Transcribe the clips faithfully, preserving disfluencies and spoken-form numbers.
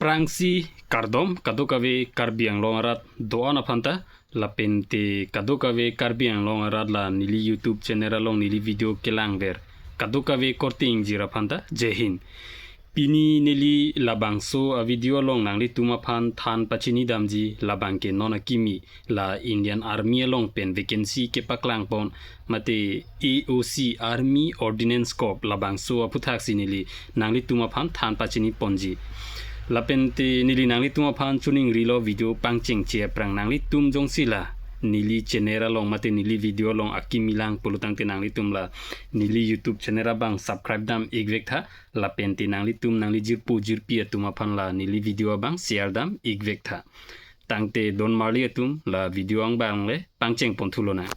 Aphrangsi kardom kadokave Karbi Anglong arat do-an aphanta, lapente kadokave Karbi Anglong arat la neli YouTube channel along neli video kelangver kadokave korte ingjir aphanta, Jai Hind. Pini neli labangso a video along nanglitum aphan than pachini damji, labang ke non akimi la Indian Army along pen vacancy kepaklang pon, mate A O C, Army Ordnance Corps, labangso aphuthaksi neli nanglitum aphan than pachini ponji. Lapente neli nanglitum aphan choningrilo, video pangchengche aphrang nanglitum jongsi la neli channel along mate neli video along akimi lang pulotangte nanglitum la neli YouTube channel abang subscribe dam-ik vek tha, lapente nanglitum nangli jirpo jirpi atum aphan la neli video abang share dam-ik vek tha. Tangte don marli atum, la video angbong le pangcheng pon thu lonang.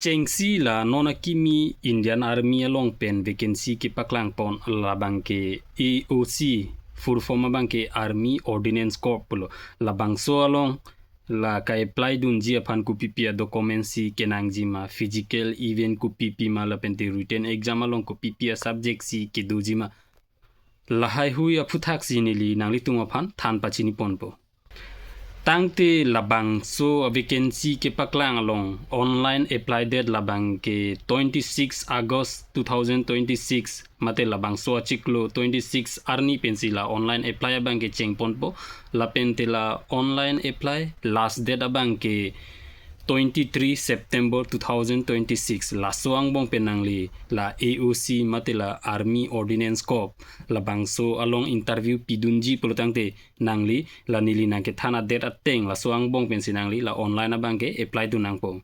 Chengsi la non akimi Indian Army along pen vacancy kepaklang pon, labang ke A O C, full form abang ke Army Ordnance Corps pulo. Labangso along la ka-apply dunji aphan kopipi a document si kenangji ma, physical event kopipi ma, lapente written exam along kopipi a subject si kedoji ma, lahaihui aphuthaksi neli nanglitum aphan than pachini ponpo. Tangte labangso a vacancy kepaklang along online apply date labang ke twenty-six August two thousand twenty-six, mate labangso achiklo twenty-six arni pensi la online apply abang ke cheng ponpo, lapente la online apply last date abang ke twenty-three September two thousand twenty-six. Laso angbong pen nangli la A O C mate la Army Ordnance Corps labangso along interview pidunji pulotangte nangli la neli nangkethan a date ateng laso angbong pensi nangli la online abang ke apply dun nangpo.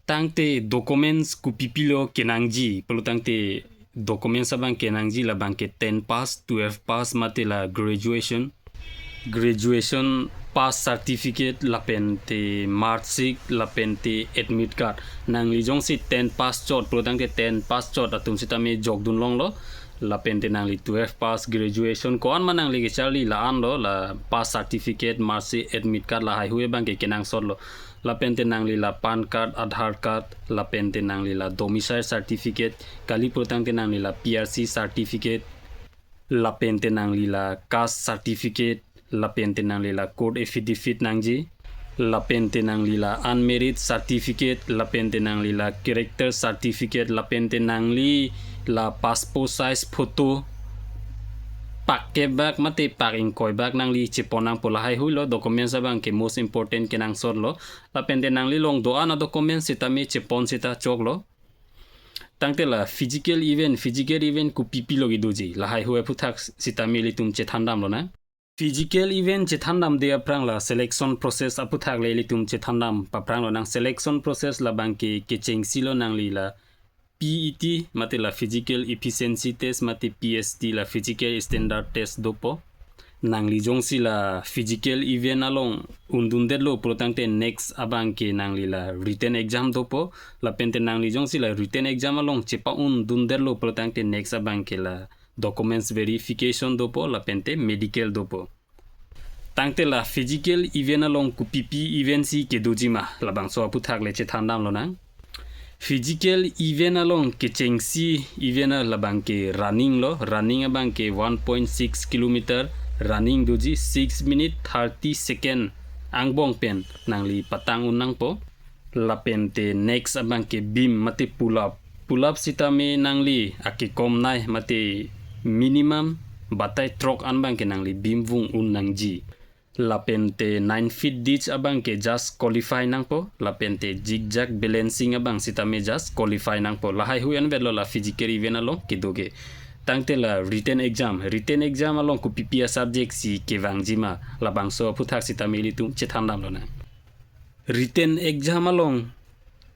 Tangte documents kopipilo kenangji pulotangte, documents abang kenangji labang ke ten pass, twelve pass mate la graduation, graduation pass certificate, lapente marksheet, lapente admit card. Nangli jongsi ten pass chot pulotangte ten pass chot atum sitame jokdun longlo. Lapente nangli twelve pass, graduation, ko-an ma nangli kecharli la-anlo, la pass certificate, marksheet, admit card lahaihui abang ke kenangsotlo. Lapente nangli la PAN card, Aadhaar card, lapente nangli la domicile certificate, kali pulotangte nangli la P R C certificate, lapente nangli la caste certificate, lapente nangli la court affidavit nangji, lapente nangli la unmarried certificate, lapente nangli la character certificate, lapente nangli la passport size photo pak kep bak mate pak ingkoi bak nangli chepon nangpo, lahaihuilo, documents abang ke most important kenangsotlo. Lapente nangli along do-an a documents sitame chepon sita choklo. Tangte la physical event, physical event kopipilo kedoji, lahaihui aphuthak sitame ilitum chethan damlonang. Physical event chethan damde aphrang la selection process aphuthak le ilitum chethan dam paphrang lonang. Selection process labang ke kechengsi lo, nangli la P E T mate la physical efficiency test mate P S T, la physical standard test dopo. Nangli jongsi la physical event along undundetlo pulotangte next abang ke nangli la written exam dopo. Lapente nangli jongsi la written exam along chepa-undundetlo pulotangte next abang ke la documents verification dopo, lapente medical dopo. Tangte la physical event along kopipi event si kedoji ma, labangso aphuthak le chethan damlonang. Physical event along kechengsi event labang ke running lo, running abang ke one point six kilometer running doji, six minute thirty second angbong pen nangli patang un nangpo. Lapente next abang ke beam mate pull up. Pull up sitame nangli akekomnei mate minimum batai throk an abang ke nangli beam vung un nangji. Lapente nine feet ditch abang ke just qualify nangpo. Lapente zigzag balancing abang sitame just qualify nangpo. Lahaihui anvetlo la physical event along kedo ke. Tangte la written exam. Written exam along kopipi a subject si kevangji ma, labangso aphuthak sitame ilitum chethan damlonang. Written exam along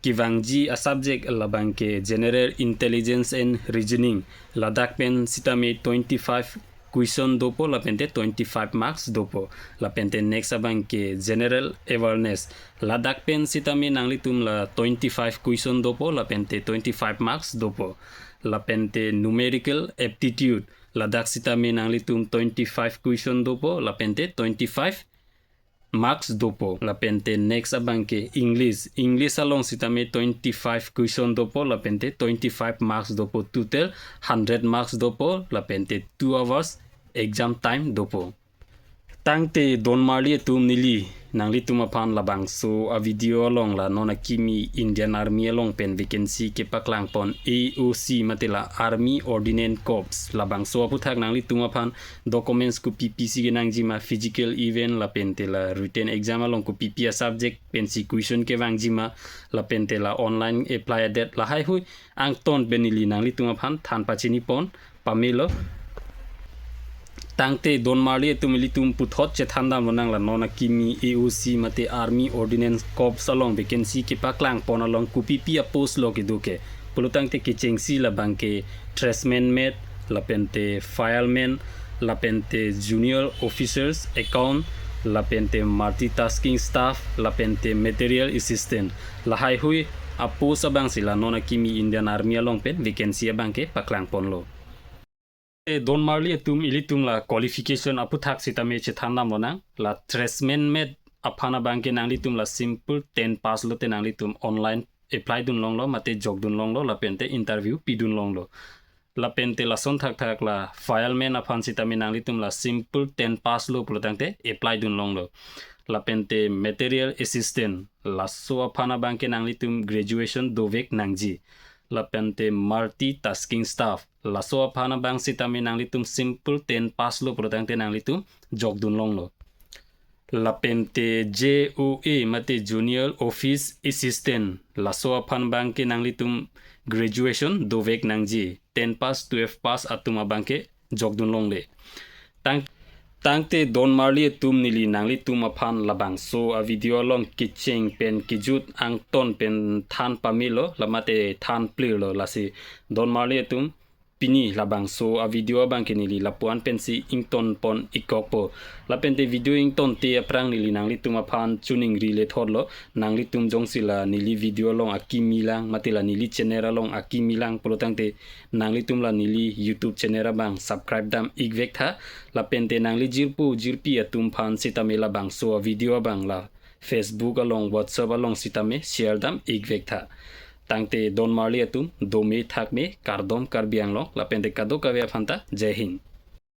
kevangji a subject labang ke General Intelligence and Reasoning. Ladak pen sitame twenty-five question dopo, lapente twenty-five marks dopo. Lapente next abang ke General Awareness. Ladak pen sitame nanglitum la twenty-five question dopo, lapente twenty-five marks dopo. Lapente Numerical Aptitude. Ladak sitame nanglitum twenty-five question dopo, lapente twenty-five marks dopo. Lapente next abang ke English. English along sitame twenty-five question dopo, lapente twenty-five marks dopo. Total hundred marks dopo, lapente two hours exam time dopo. Tangte don marli atum, neli nanglitum aphan labangso a video along la non akimi Indian Army along pen vacancy kepaklang pon A O C mate la Army Ordnance Corps, labangso aphuthak nanglitum aphan documents kopi pisi kenangjima, physical event lapente la written exam along kopi pi a subject pensi question kevangjima, lapente la online apply adet, lahaihui angton pen neli nanglitum aphan than pachini pon pamelo. Tangte don marli atum, ilitum puthot chethan damlonang la non akimi A O C mate Army Ordnance Corps along vacancy kepaklang pon along kopi pi a post lo kedo ke. Pulo tangte kechengsi labang ke tradesman mate, lapente fireman, lapente junior officers account, lapente multitasking staff, lapente material assistant. Lahaihui a post abangsi la non akimi Indian Army along pen vacancy abang kepaklang ponlo. E don marli atum, ilitum la qualification aphuthak sitame chethan damlonang. La tradesman mate aphan abang ke nanglitum la simple ten pass lote nanglitum online apply dunlonglo mate jokdunlonglo lapente interview pidunlonglo. Lapente lason thakthak la fireman aphan sitame nanglitum la simple ten pass lo pulo tangte apply dunlonglo. Lapente material assistant, laso aphan abang ke nanglitum graduation dovek nangji. Lapente multitasking staff, laso aphan abang sitame nanglitum simple ten pass lo pulo tangte nanglitum jokdunlonglo. Lapente J O A mate junior office assistant, laso aphan abang ke nanglitum graduation dovek nangji, ten pass, twelve pass atum abang ke jokdunlongle. Tang tangte don marli atum, neli nanglitum aphan labangso a video along kecheng pen kejut angton pen than pamelo, lamate than plirlo. Lasi don marli atum, pini labangso a video abang ke neli lapuan pensi ington pon ikokpo. Lapente video ingtonte aphrang neli nanglitum aphan choningri lethotlo, nanglitum jongsi la neli video along akimi lang mate la neli channel along akimi lang pulo tangte nanglitum la neli YouTube channel abang subscribe dam ikvek tha. Lapente nangli jirpo jirpi atum aphan sitame labangso a video abang la Facebook along, WhatsApp along sitame share dam ikvek tha. Tangte don marli atum, dome thakme, kardom Karbi Anglong, lapente kadokave aphanta Jai Hind.